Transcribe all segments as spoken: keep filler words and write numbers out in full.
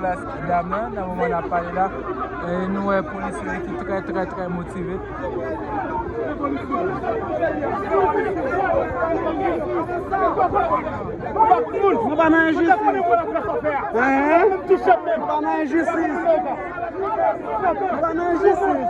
Plas dam nan, nan moman n ap pale la, e nou wè polisye ki trè, trè, trè motive. Nou pa nan enjistis. Hein? Nou pa nan enjistis. Nou pa nan enjistis.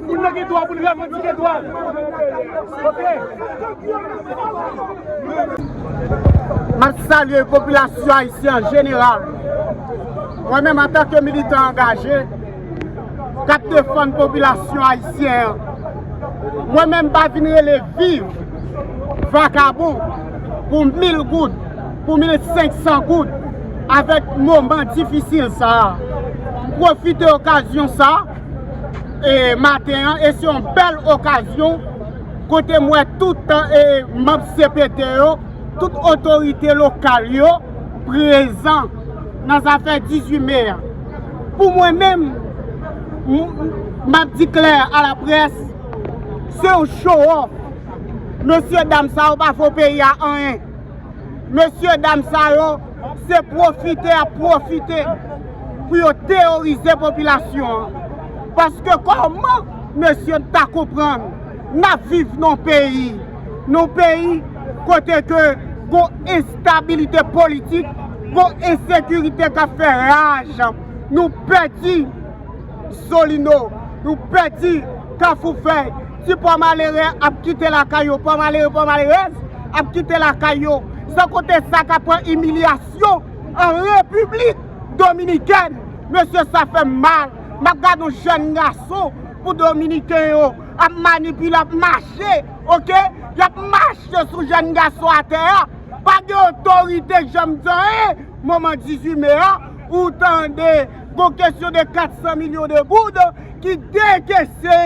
Moun nan gen dwa pou l revandike dwa l. Ok. M ap salye popilasyon ayisyen an jeneral. Mwen menm, antanke militan angaje k ap defann popilasyon ayisyen an, mwen menm, m pa vin rele viv vakabon pou mil goud, pou mil senk san goud avèk moman difisil sa a. M pwofite okazyon sa a, e, maten an, e se yon bèl okazyon kote m wè tout, e, manm C P T yo, tout otorite lokal yo prezan nan zafè dizuit me a. Pou mwen menm, m, m ap di klè a laprès, se yon show off. Mesye dam sa yo pa fè peyi a anyen. Mesye dam sa yo, se pwofite y ap pwofite pou yo teworize popilasyon an. Paske kòman mesye n ta konprann n ap viv nan peyi, nan peyi kote ke gon enstabilite politik, gon ensekirite k ap fè raj. Nou pèdi Solino, nou pèdi Kafou Fèy. Ti pò malere ap kite lakay yo, pò malere, pò malerèz ap kite lakay yo. San konte sa k ap pran imilyasyon an Repiblik Dominikèn. Mesye, sa fè m mal. M ap gade yon jèn gason pou Dominiken yo ap manipile, ap mache, oke? Y ap mache sou jèn gason atè a. Pa gen otorite k janm di anyen. Moman dizuit me a, ou tande gon kesyon de kat san milyon de goud ki dekese,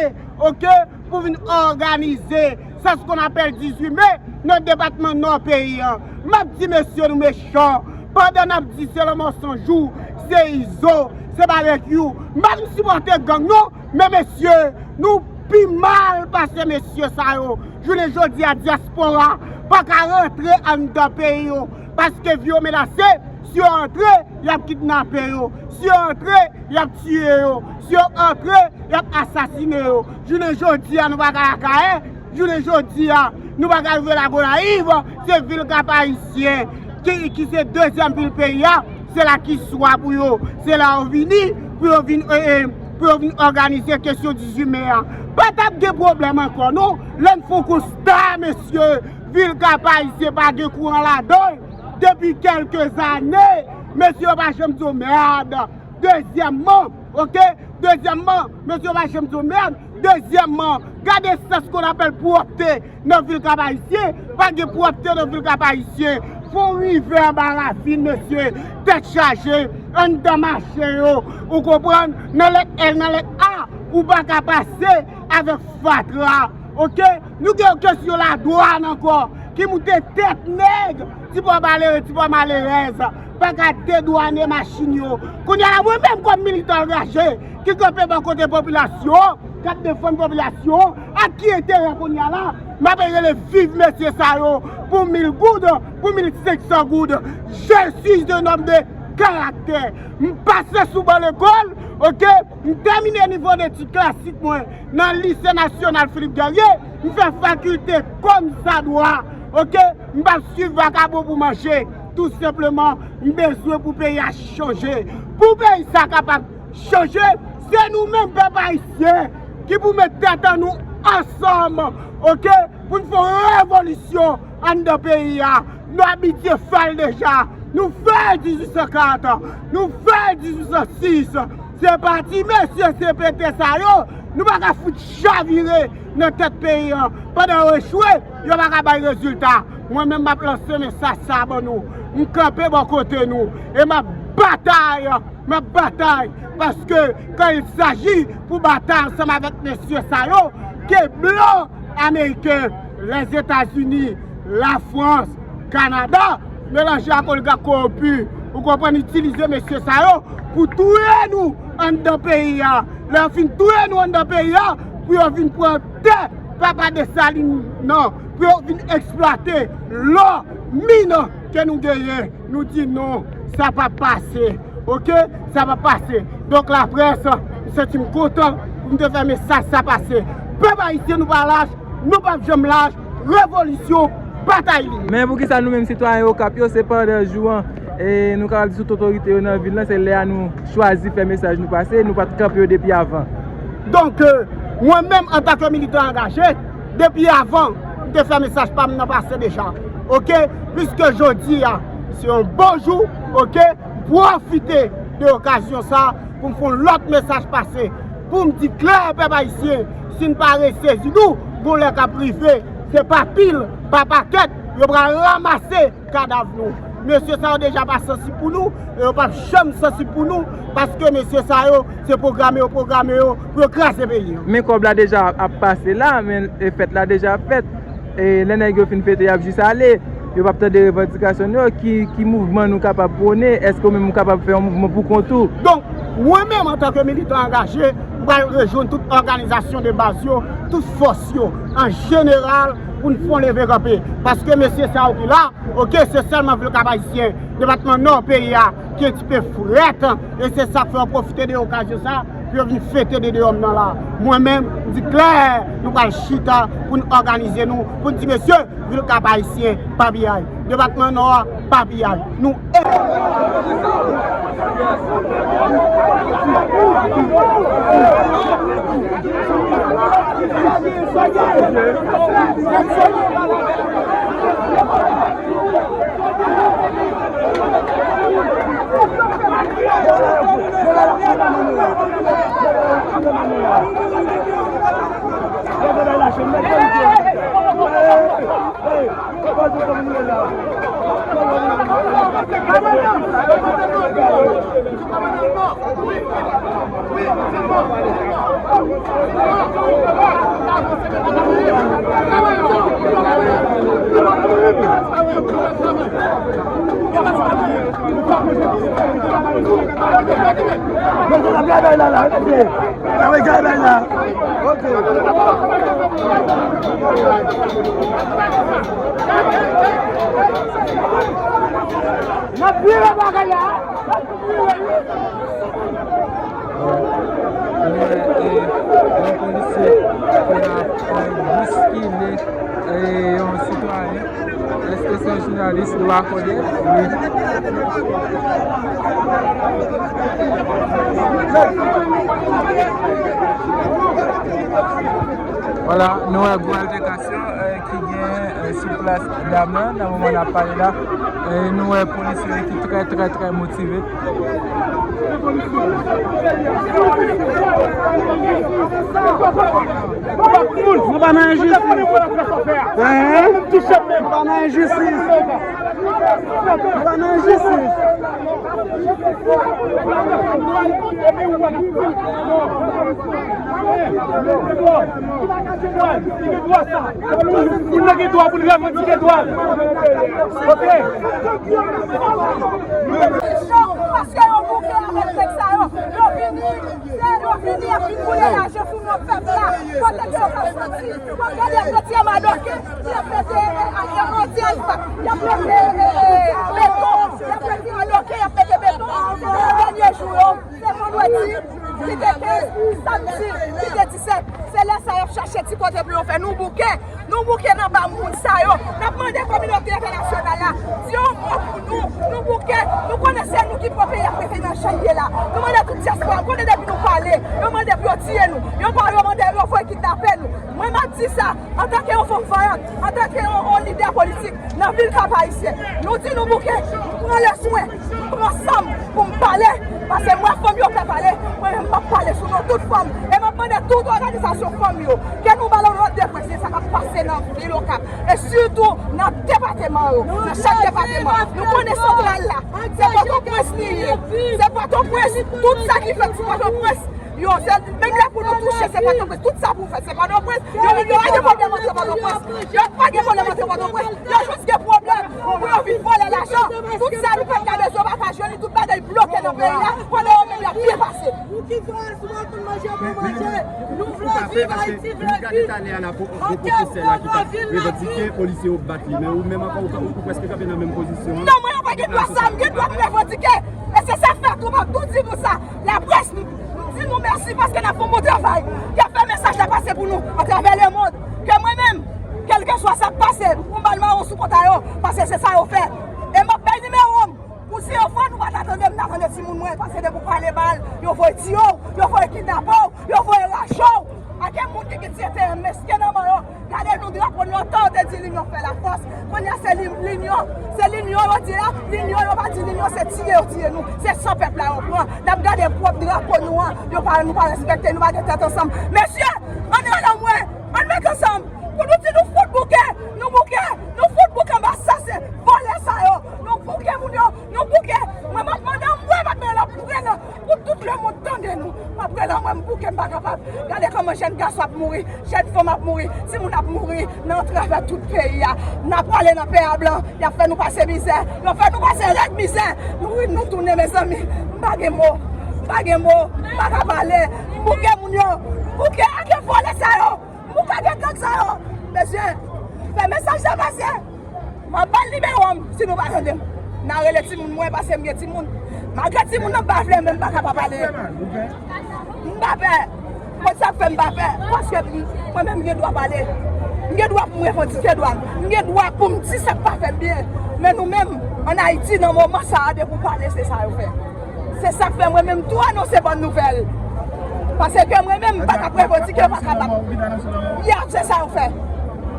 oke, pou vin òganize, c'est ce qu'on appelle dizuit me nan depatman Nò peyi an. M ap di mesye nou mechan, pandan n ap di se lanmò san jou, se Izo, se babekyou. M pa vin sipòte gang non, men mesye, nou pi mal pase mesye sa yo. Jounen jodi a, dyaspora pa ka rantre anndan peyi yo, paske vi yo menase. Si yo antre, y ap kidnape yo. Si yo antre, y ap tiye yo. Si yo antre, y ap asasine yo. Jounen jodi a, nou pa ka lakay. Jounen jodi a, nou pa ka rive Lagonayiv. Se vil Kap Ayisyen ki, ki se dezyèm vil peyi a. Se la ki swa pou yo. Se la yo vini, pou yo vin, e, e, pou yo vin òganize kesyon dizuit me a. Pa t ap gen pwoblèm ankò non. Lè n fè yon konsta, mesye, vil Kap Ayisyen pa gen kouran ladan l depi kèlke zane. Mesye, yo pa janm di w mèd. Dezyèmman, oke? Dezyèmman, mesye, yo pa janm di w mèd. Dezyèmman, gade c'est ce qu'on appelle pwòpte nan vil Kap Ayisyen. Pa gen pwòpte nan vil Kap Ayisyen. Fò w rive anba ravin, mesye. Tèt chaje, anndan mache yo. Ou konprann? Nan lèt L, nan lèt A, ou pa ka pase avèk fatra. Oke? Nou gen yon kesyon ladwàn ankò ki moute tèt nèg. Ti pò malere, ti pò malerèz pa ka dedwane machin yo. Kounye a la, mwen menm kòm militan angaje ki kanpe bò kote popilasyon, k ap defann popilasyon, ak ki enterè kounye a la, m ap rele viv mesye sa yo pou mil goud, pou mil senk san goud. Je suis un homme de caractère. M pase sou ban lekòl, oke? M tèmine nivo detid klasik mwen nan Lise Nasyonal Philippe Guerrier. M fè fakilte kòmsadwa, oke? M p ap swiv vakabon pou manje. Tou senpleman, m bezwen pou peyi a chanje. Pou peyi sa kapab chanje, se nou menm pèp ayisyen ki pou met tèt an nou ansanm, oke? Pou n fè yon revolisyon anndan peyi a. Nou abitye fè l deja. Nou fè dizuit san kat, nou fè dizuit san sis. Se pati mesye C P T sa yo, nou pa ka fout chavire nan tèt peyi an. Pandan yo echwe, yo pa ka bay rezilta. Mwen menm, m ap lanse mesaj sa a ban nou. M kanpe bò kote nou e m ap batay. M ap batay, paske quand il s'agit pou batay ansanm avèk mesye sa yo, ke blan ameriken, Lèzetazini, Lafrans, Kanada, melanje ak oligak kowonpi, ou konprann, itilize mesye sa yo pou touye nou anndan peyi a. Lè yo fin touye nou anndan peyi a, pou yo vin pran tè papa Desalin nan, pou yo vin eksplwate lò, min ke nou genyen. Nou di non, sa p ap pase. Oke? Sa p ap pase. Donk, laprès, m santi m kontan pou m te fè mesaj sa pase. Pèp ayisyen, nou pa lach, nou p ap janm lach. Revolisyon, batay li ye. Men poukisa nou menm sitwayen Okap yo, se pandan jou an, e nou kapab di sou tout otorite yo nan vil lan, se lè a nou chwazi fè mesaj nou pase, nou pa t kanpe yo depi avan? Donk, e, mwen menm, antanke militan angaje, depi avan, m te fè mesaj pa m nan pase deja. Oke? Piske jodi a, se yon bon jou, oke? Pwofite de okazyon sa pou m fè yon lòt mesaj pase, pou m di klè pèp ayisyen, si n pa resezi nou, gon lè k ap rive, se pa pil, pa pakèt, yo pral ranmase kadav nou. Mesye sa yo deja pa sansib pou nou, e yo p ap janm sansib pou nou, paske mesye sa yo, se pwograme yo pwograme yo pou yo kraze peyi an. Men kòb la deja ap pase la, men e fèt la deja ap fèt. E lè nèg yo fin fete, y ap jis ale. Yo p ap tande revandikasyon nou yo. Ki, ki mouvman nou kapab pwone? Èske ou menm ou kapab fè yon mouvman pou kont ou? Donk, mwen menm, antanke militan angaje, m pral rejwenn tout òganizasyon de baz yo, tout fòs yo, an jeneral, pou n fè yon leve kanpe. Paske mesye sa yo ki la, oke, se sèlman vil Kap Ayisyen, depatman Nò peyi a, ki enpe frèt, e se sa k fè yo pwofite de okazyon sa, pou yo vin fete de deyò m nan la. Mwen menm, m di klè, nou pral chita pou n òganize nou, pou n di, mesye, vil Kap Ayisyen, pa piyay. Depatman Nò a, pa piyay. Nou e- N ap vire bagay la. Yon polisye ki ap, e, bouskile, e, yon sitwayen. Èske se yon jounalis? Nou pa konnen. Wi. Vwala, nou wè gwo altèkasyon, e, ki genyen, e, sou plas Dam nan, nan moman n ap pale la, e, nou wè polisye yo ki trè, trè, trè motive. Nou pa nan enjistis. Hein? Nou pa nan enjistis. Nou pa nan enjistis. Moun nan gen dwa pou l revandike dwa l. Oke. Paske yo bouke avèk nèg sa yo. Yo vini, se yo vini ap vin boule lajan sou non pèp la. Kote ke yo ka soti? Bon, gade, y ap retire madoke, y ap mete, e, alyantye, y ap mete, e, beton, y ap retire madoke, y ap mete beton. Se nan dènye jou yo, se vandredi ki te kenz, samdi ki te disèt. Se lè sa y ap chache ti kote pou yo fè. Nou bouke, nou bouke nan ba moun sa yo. N ap mande kominote entènasyonal la, di yon mo pou nou. Nou bouke, nou konnen se nou ki pran peyi a, mete nan jan l ye la. Nou mande tout dyaspora, konnen depi nou pale, yo mande pou yo tiye nou. Yo pa, yo mande, yo voye kidnape nou. Mwen, m ap di sa, antanke yon fanm vayant, antanke yon, yon lidè politik nan vil Kap Ayisyen, nou di nou bouke, m pran lèswen, m pran san m pou m pale, paske m wè fanm yo pè pale, mwen menm m ap pale sou non tout fanm, e m ap mande tout òganizasyon fanm yo, ke nou ba yo lòd de pwen, se sa k ap pase nan vil Okap, e sitou nan depatman yo, nan chak depatman. Nou konnen santral la, se Pòtoprens li ye, se Pòtoprens, tout sa ki fèt sou Pòtoprens, yo, se menm lè pou nou touche, se Pòtoprens. Tout sa pou fèt, se Pòtoprens. Yo, yo pa gen pwoblèm antre Pòtoprens. Yo pa gen pwoblèm antre Pòtoprens. Yo jis gen pwoblèm pou yo vin vòlè lajan. Tout sa nou pa t ka bezwen, yo pa ka jwenn li. Tout bagay bloke nan peyi a. Pandan yo menm y ap byen pase. Ki fè sou pou n manje, pou manje. Nou vle viv, Ayiti vle viv. Anke pwofesè la ki t ap revandike, polisye yo bat li. Men ou menm ankò, ou, ou prèske kanpe nan menm pozisyon an. Non, mwen pa gen dwa sa, m gen dwa m revandike. E se sa k fè tou, m ap tou di nou sa. Laprès, m di nou mèsi paske n ap fè yon bon travay. Ke fè mesaj la pase pou nou atravè lemonn. Ke mwen menm, kèlkeswa sa k pase, m pran bal mawon sou kont a yo, paske se sa yo fè. E m ap bay nimewo m. Pou si yo fò, nou pa ta tande m, n a tande timoun mwen, paske depi w pale mal, yo voye tiye w, yo voye kidnape w, yo voye rache w. Ake moun ki gen ti enterè mesken nan men yo, gade nou drapo nou, antan yo te di linyon fè lafòs, kounye a se li- linyon, se linyon yo di la, linyon yo pa di linyon, se tiye yo tiye nou, se san pèp la yo pran. N ap gade pwòp drapo nou an, yo pa, nou pa respekte, nou pa gen tèt ansanm. Mesye, ann rele mwen, ann met ansanm, pou nou di nou fout bouke, nou bouke, nou fout bouke anba asasen, vòlè sa yo, nou bouke moun yo, nou bouke. Mwen, m ap mande, mwen, m ap mande la pou tout lemonn tande nou. M ap rele mwen, m bouke, m pa kapab. Gade kòman jèn gason ap mouri, jèn fanm ap mouri, timoun ap mouri nan travè tout peyi a. N ap prale nan pè a blan, y ap fè nou pase mizè, y ap fè nou pase rèd mizè. Nou, nou tounen, mezanmi. M pa gen mo, m pa gen mo, m pa ka pale. M bouke moun yo, m bouke ake vòlè sa yo. Pou ka gen gang sa yo, mesye, fè mesaj sa pase. M ap ba l nimewo m, si nou pa tande m. N a rele timoun mwen, paske m gen timoun. Malgre timoun nan pa vle, men m pa ka pa pale. M pa pè. Konn sa k fè m pa pè, paske m, mwen menm m gen dwa pale. M gen dwa pou m revandike dwa m. M gen dwa pou m di sa k pa fè m byen. Men nou menm, ann Ayiti, nan moman sa a, depi w pale, se sa yo fè. Se sa k fè mwen menm tou anonse bòn nouvèl. Paske mwen menm, m pa t ap revandike, m pa kapab. Ya, se sa yo fè.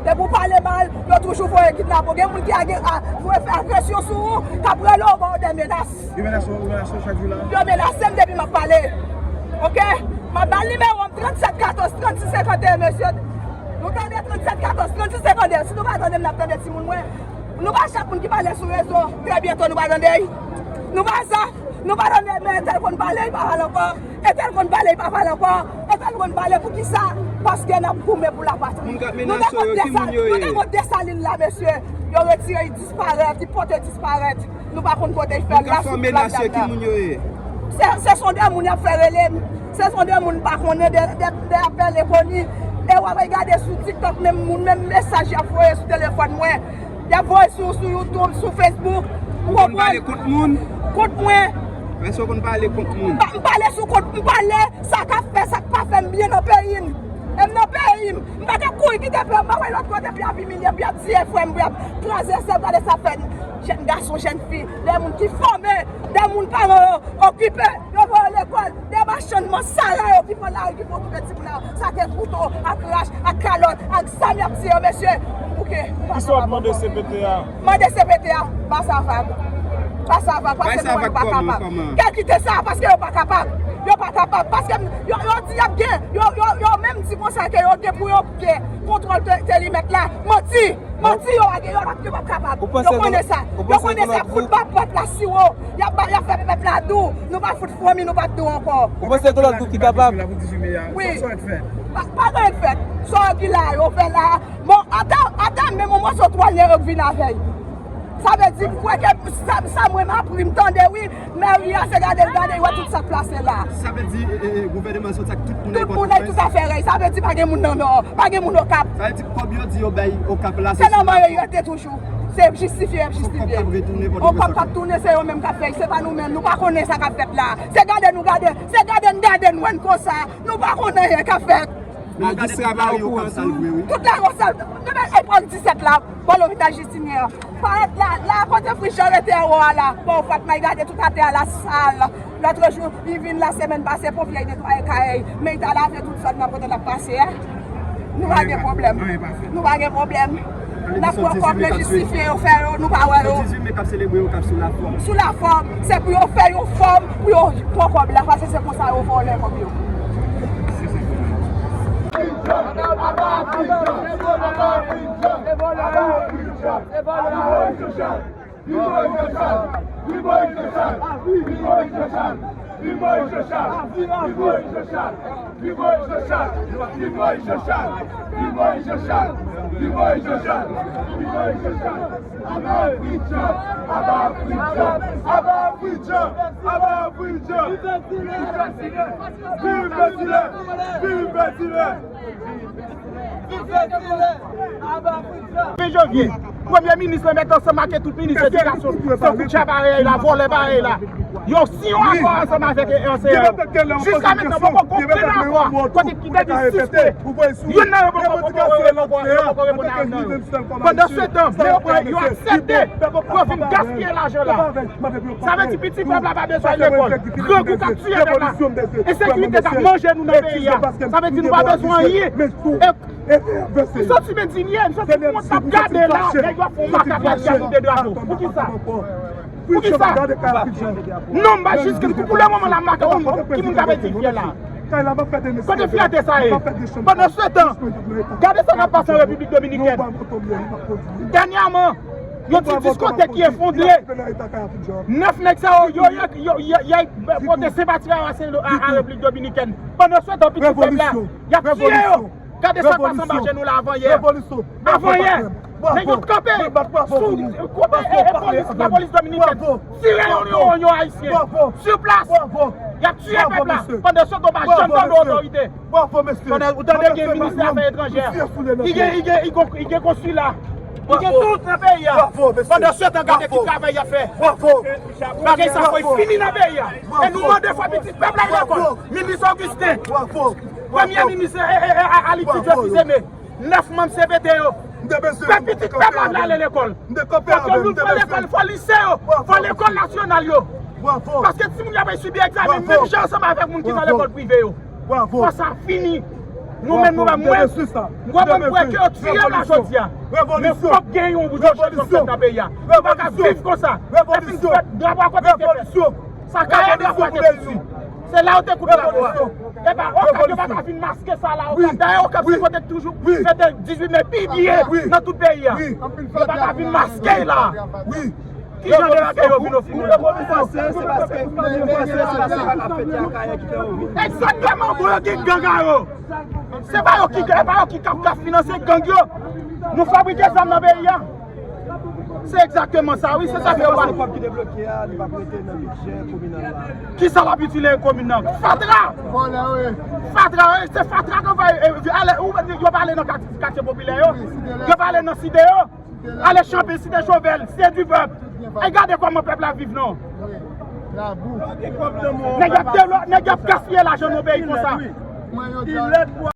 Depi w pale mal, yo toujou voye kidnape w. Gen moun ki age- a- voye fè agresyon sou ou, k ap rele w, ba w de menas. Yo menase w, yo menase w chak jou la? Yo menase m depi m ap pale. Oke? M ap ba l nimewo m, trannsèt katòz, trannsis senkanteyen, mesye. Nou tande, trannsèt katòz, trannsis senkanteyen. Si nou pa tande m, n ap tande timoun mwen. Nou pa chak moun ki pale sou rezo, trè byento nou pa tande l. Nou pa sa, nou pa tande, men entèl konn pale, li pa pale ankò. Entèl konn pale, li pa pale ankò. Entèl konn pale, poukisa? Paske n ap goumen pou lapatri. Moun k ap menase w yo, ki moun yo ye? Nou te kont Desalin la, mesye. Yo retire, li disparèt, li pote disparèt. Nou pa konn kote l fè l la, sou plas dam nan. Se, se son de moun y ap fè rele m. Se son de moun m pa konnen, de, de, de apèl enkoni. E w ap gade sou TikTok, menm moun, menm mesaj y ap voye sou telefòn mwen. Y ap voye sou, sou YouTube, sou Facebook. Ou konprann? Ou konn pale kont moun? Kont mwen. Èske w konn pale kont moun? M pa, m pale sou kont, m pale sa k ap fè, sa k pa fè m byen nan peyi m. E m nan peyi m. M pa t ap kouri kite peyi m, m pa wè lòt kote pou y ap imilye, pou y ap tiye frè m, pou y ap kraze sè m, gade sa fè jèn gason, jèn fi, de moun ki fòme, de moun paran yo okipe, yo voye lekòl, de machann mansara yo ki pran lari, ki pran okipe timoun la, sa ke kouto, ak rach, ak kalòt, ak zam y ap tiye yo, mesye, m bouke. Kisa w ap mande C P T a? Mande C P T a, pa sa vag. Pa sa vag, paske nou wè nou pa kapab. Kèl kite sa, paske yo pa kapab. Yo pa kapab, paske yo, yo di y ap gen, yo, yo, yo menm di konsa ke yo gen pou yo gen kontwòl te-, terimèt la. Manti! Manti yo a gen, yo p ap, yo p ap kapab. Yo konnen sa. Yo konnen sa, fout ba pèp la siwo. Y ap ba, y ap fè pèp la dou. Nou pa fout fwomi, nou p ap dou ankò. Ou panse Donald Duck ki kapab? Wi. Pa, pa gen anyen k fèt. Sa ki la, yo fè la. Bon, ata, ata menm yon mòso twal yo k vin avè l. Sa vle di, m kwè ke sa, sa mwen m apri, m tande, wi. Mèri a, se gade l gade, l wè tout sa k plase la. Sa vle di, e, e, e, gouvènman soti ak tout moun nan pòtoprens? Tout moun nan tout afè rèy. Sa vle di, pa gen moun nan Nò, pa gen moun Okap. Sa vle di, kòb yo di yo bay Okap la, se nan men yo rete toujou. Se jistifye, jistifye. Yon kòb k ap retounen, se yo menm k ap fè l, se pa nou menm. Nou pa konnen sa k ap fèt la. Se gade nou gade, se gade n gade n wè n konsa. Nou pa konnen anyen k ap fèt. Majistra pa okouran tou. Tout la yo sal. Demen epòk disèt la, bò lopital Jistinyen an. Parèt la, la kote Frijan rete anwo a la. Bon, Fatma, gade tout atè a la sal. Lòt jou, li vin la semèn pase, ponpye netwaye kay, men li ta lave tout zòn nan kote l ap pase a. Nou pa gen pwoblèm. Nou pa gen pwoblèm. N ap pran kòb nan jistifye yo fè yo, nou pa wè yo. Sou dizwit me k ap selebre yo k ap sou lafòm. Sou lafòm, se pou yo fè yon fòm, pou yo pran kòb la, paske se konsa yo vòlè kòb yo. Viv Moyiz Jean Charles! Viv Moyiz Jean Charles! Viv Moyiz Jean Charles! Viv Moyiz Jean Charles! Viv Moyiz Jean Charles! Viv Moyiz Jean Charles! Viv Moyiz Jean Charles! Viv Moyiz Jean Charles! Viv Moyiz Jean Charles! Aba Free Job! Aba Free Job! Aba Free Job! Aba Free Job! Viv Bètilè! Viv Bètilè! Ven janvye, premye minis la mèt ansanm ak tout minis edikasyon, se koutcha parèy la, vòlè parèy la. Yo siyen yon akò ansanm avèk anseyè yo. Jiska mentnan, poko gen okenn akò kote ki te di sispann. Youn nan yo poko, poko, poko, poko reponn a youn nan yo. Pandan se tan, yo pran, yo aksepte pou yo vin gaspiye lajan la. Sa vle di pitit pèp la pa bezwen lekòl. Grangou k ap tiye pèp la. Ensekirite k ap manje nou nan peyi a. Sa vle di nou pa bezwen anyen. E M santi m endinye, m santi m wont, m ap gade la, nèg yo ap fè yon makak la, y ap kite drapo. Poukisa? Poukisa? Non, m pa jis, pou le moman la, m pa konn ki moun k ap edifye la. Kote fyète sa ye? Pandan se tan, gade sa k ap pase an Repiblik Dominikèn. Dènyèman, yon ti diskotèk ki efondre. Nèf nèg sa yo, yo, yo, yo, yo, yo pote senpati a, a, a Repiblik Dominikèn. Pandan se tan, pitit pèp la, y ap tiye yo. Gade sa k pase anba je nou la avan yè. Avan yè, nèg yo kanpe sou, koupe e, e polis, lapolis dominikèn. Tire yon, yon, yon ayisyen. Sou plas, y ap tiye pèp la. Pandan se tan, pa janm tande otorite. Pandan ou tande gen ministè afè etranjè. Li gen, li gen, li gen, li gen konsila. Li gen tout nan peyi a. Pandan se tan, gade ki travay y ap fè. Bagay sa fò fini nan peyi a. E nou mande fò pitit pèp la lekòl. Minis Augustin. Premye minis, e, e, e, Alix Joseph Fils-Aimé, nèf manm C P T yo. Fè pitit pèp la vle ale lekòl. Fòk yo louvri lekòl, fò lise yo, fò lekòl nasyonal yo. Paske timoun yo ap sibi egzamen menm jan ansanm avèk moun ki nan lekòl prive yo. Fò sa fini. Nou menm, nou menm, mwen, mwen, mwen kwè ke yo tiye m la jodi a. Men fòk gen yon bout yo chanje nan peyi a. Nou pa ka viv konsa. Lè fin fèt, drapo a kote te fèt. Sa ka yon drapo a te fouti. Se la yo te koupe drapo a. Epa, Okap yo pa ka vin maske sa la, Okap. Dayè, Okap se kote k toujou fete dizuit me pi byen nan tout peyi a. Yo pa ka vin maske la. Ki jan de bagay yo vin ofri nou? Yo panse se paske, yo panse se paske pa ka fete Akayè ki fè yo vin. Egzakteman, bon, yo gen gang a yo. Se pa yo ki, e pa yo ki k ap, k ap finanse gang yo. Nou fabrike zam nan peyi a. Se egzakteman sa, wi, se sa ke w pa. Kòb ki debloke a, li p ap rete nan bidjè kominal la. Kisa l ap itile komin nan? Fatra! Fatra, wi, se fatra ke w va, e, e, ale, ou, yo pa ale nan katye, katye popilè yo. Yo pa ale nan site yo. Ale Chanpy, site Jovenel, site Dupeup. E gade kòman pèp la viv non. Nèg y ap devlo-, nèg y ap gaspiye lajan nan peyi konsa.